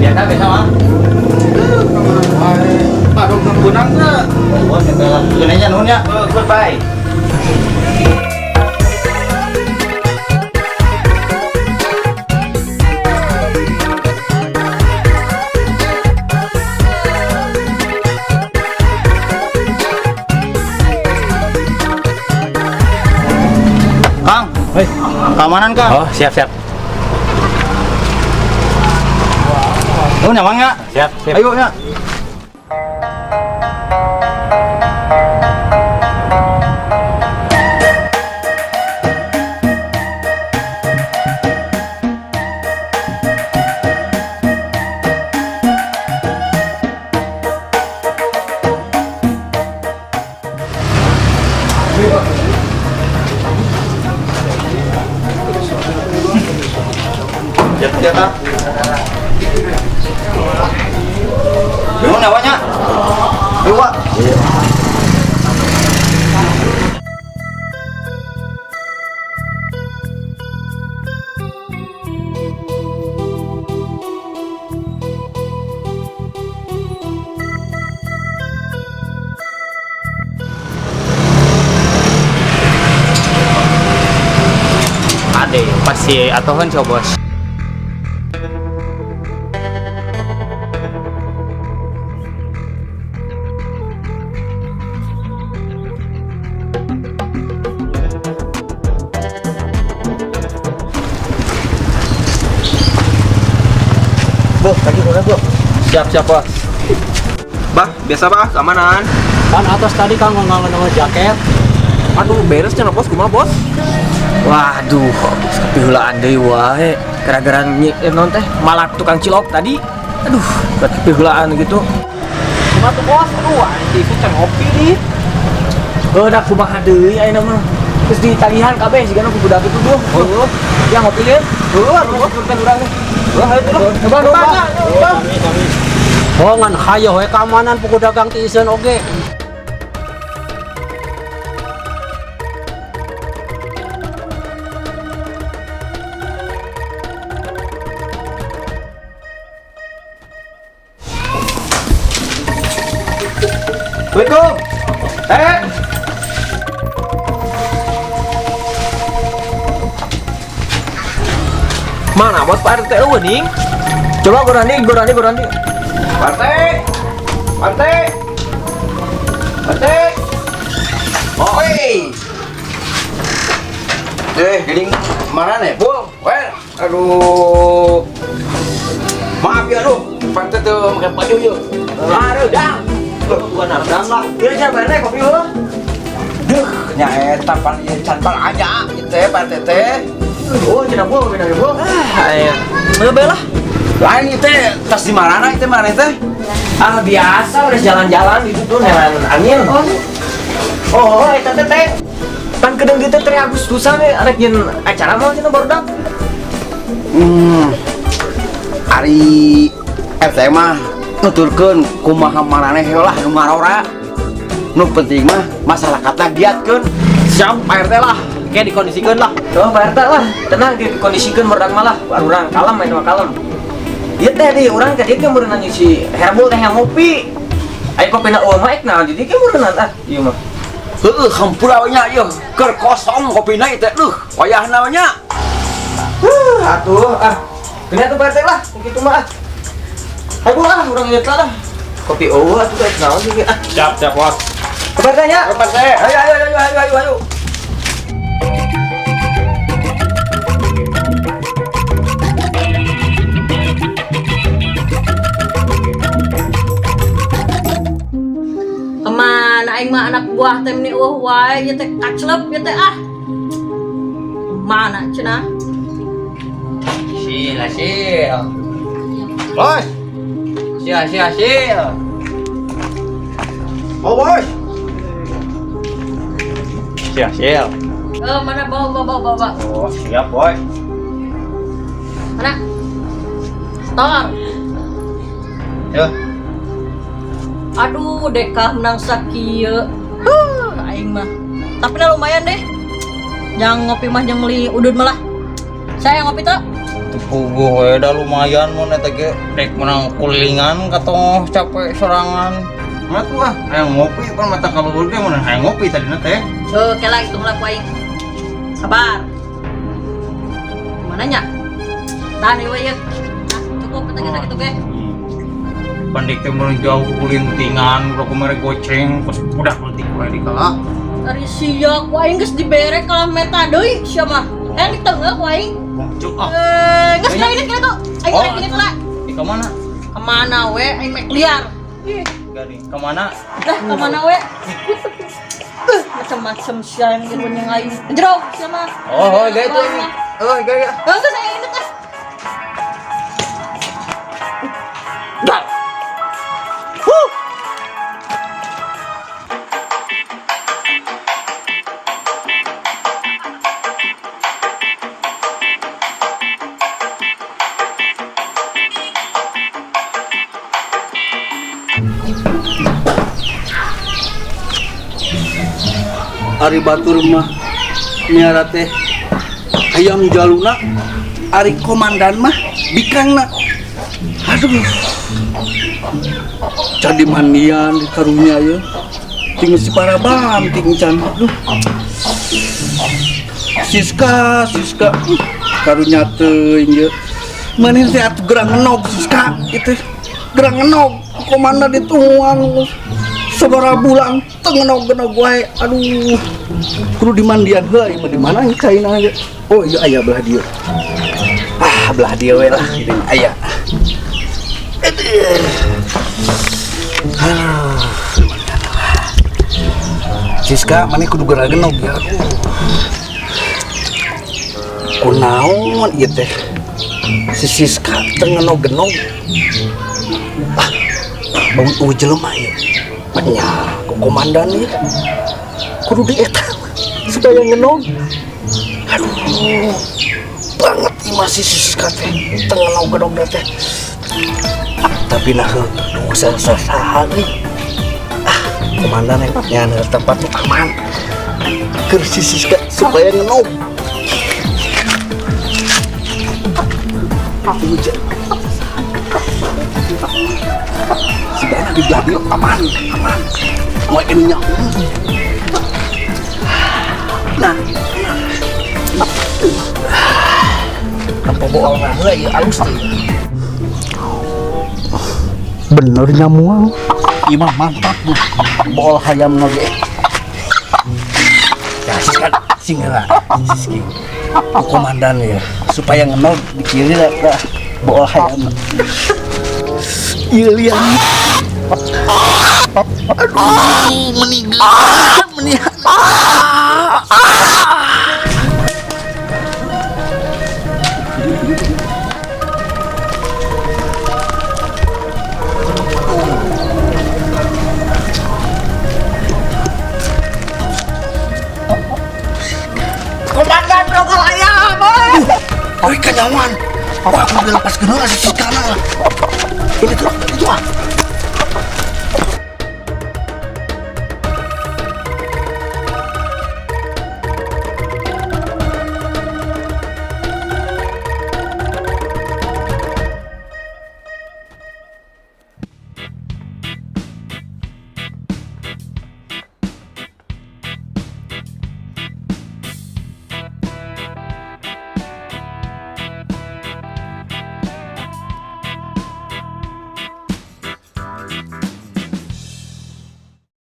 Biasa biasa mah. Pak, dong beunang teh. Oh, eta lah. Geunanya nuhun ya. Oh, goodbye. Kang, Hei. keamanan Kang. Oh, siap, siap. Nuhun ya, Mang ya. Siap, siap. Ayo ya. Jatah. Nuhun ya, Wak, nya. Ayo, Wak. Ade, pasti atohan coba, Bos. Bos, lagi udah, Bos. Siap, siap, Bos. Bah, biasa bah, keamanan. Kan atas tadi kang ngomong jaket. Aduh, beres cenah bos, kumaha bos? Waduh, kepihulaan deui wae. Gara-gara non teh malak tukang cilok tadi. Aduh, buat kepihulaan gitu. Cuma tuh bos, aduh anjing itu can ngopi nih. Heuh, da kumaha deui ayeuna mah. Terus ditagihan kabeh sigana ku budak itu duh. Heuh, ya ngopi lieu. Heuh, atuh bos urang urang. Heuh, ayo tuh. Coba coba. Oh ngan hayo we keamanan puku dagang ti iseun oge. Assalamualaikum. Eh. Mana bos Pak RT eueuh ning? Coba gorandi, gorandi, gorandi. Pak RT. Pak RT. Pak RT. Oi. Eh, geuning mana nih, Bung? Well, aduh. Maaf ya, aduh. Pak RT tuh pakai baju yuk. Hareudang. Bukan hareudang lah. Ieu sia Pak RT kopi heuh. Duh, nya eta pan ieu can pan aja ieu teh Pak RT teh. Oh, cenah gua kopi nang gua. Ah, aya. Heuh bae lah. Lain ieu teh tas di marana ieu teh marana teh? Ah, biasa udah jalan-jalan gitu tuh nelan angin. Oh, oh, eta teh teh. Pan kedeung dieu teh 3 Agustusan we arek nyeun acara mah cenah barudak. Ari RT mah nuturkeun kumaha maraneh lah nu marora. Nu penting mah masyarakatna giatkeun. Siap, Pak RT lah. Kayak dikondisikan lah. Oh, Pak RT lah, tenang dikondisikeun barudak mah lah. Urang kalem main mah kalem. Ieu teh di urang ka dieu teh meureunnan si Herbul teh yang ngopi. Aya kopina eueuh mah ek naon jadi ke meureunnan ah ieu mah. Heueuh, hampura we nya ieu keur kosong kopina ieu teh. Duh, wayahna we nya. Huh, atuh ah. Kena tuh Pak RT lah, kitu mah ah. Aduh ah, urang ieu teh lah. Kopi eueuh atuh ek naon sih ah. Siap, siap, Bos. Pak RT nya. Pak RT, ayo ayo ayo ayo ayo ayo. Kemana aing mah anak buah teh meni eueuh wae ieu teh kaclep ieu teh ah. Mana cenah? Sil, sil. Bos. Sil, sil, sil. Oh, bos. Siap, siap. Eh mana bawa bawa bawa bawa. Oh, siap, boy. Mana? Stor. Yo. Aduh, dekah menang sakieu. Huh, aing mah. Tapi nah lumayan deh. Yang ngopi mah yang beli udud malah. Saya ngopi tuh. Puguh we da lumayan mun eta ge rek menang kulilingan katoh capek sorangan. Mah tuh ah, hayang ngopi pan mata kaluhur ge mun hayang ngopi tadina teh. Oh, kela itu lah ku aing. Sabar. Mana nya? Tahan ieu we ieu. Nah, cukup eta geus sakitu ge. Pandik teh mun jauh kulintingan, udah kumere goceng, pas udah leutik we di kalah. Ari sia ku aing geus dibere kalah meta deui sia mah. Hayang ditengah ku aing. Cuk ah. Eh, geus lah ini kira tuh. Aing Oh. rek ini lah. Di ka mana? Kemana we? Aing mek liar. Ih, Gani, ka mana? dah kemana we? Macam-macam sia yang jadi yang aing. Jero sia mah. Oh, oh, gaya tuh ini. Oh, gaya. Enggak saya ini teh. Dah. Ari batur mah miara teh hayam jaluna, ari komandan mah bikangna. Aduh, jadi mandian di karunya ya tinggal si parabam ting can. Aduh, Siska, Siska, karunya teuing ye maneh teh atuh gerang ngenog. Siska itu gerang ngenog, komandan ditungguan sabaraha bulan teu ngenog-ngenog wae. Aduh, kudu dimandian heula ieu mah. Di mana ieu caina ge? Oh iya, aya belah dieu. Ah, belah dieu we lah, geuning aya. Aduh. Aduh, dimandian lah. Siska, maneh kudu geura genog ya. Aduh, kunaon ieu teh si Siska teu ngenog-genog? Ah, bangun eueuh jelema ieu. Nya, ku komandan ieu kudu di eta supaya ngenog. Aduh, banget ieu masih si Siska teh teu ngenog-genog teh. Tapi nah, heuh, saha euy. Ah, komandan nya tempat nu aman keur si Siska supaya ngenog. Hujan. Si Bana di belah dieu aman, aman. Mau ininya. Nah, tanpa bohong lah ya alus teh. Bener nyamual. Ieu mah mantap bu. Bool hayam ge. Ya Siska sing heula. Siski. Ku komandan ya supaya ngenog di kiri lah lah bool hayam. Ieu liang. Aduh, meninggal, meninggal. Komandan brogol ayam. Oi, kanyawan. Wah, aku udah lepas geuna si Siskana. Ini tuh, itu ah.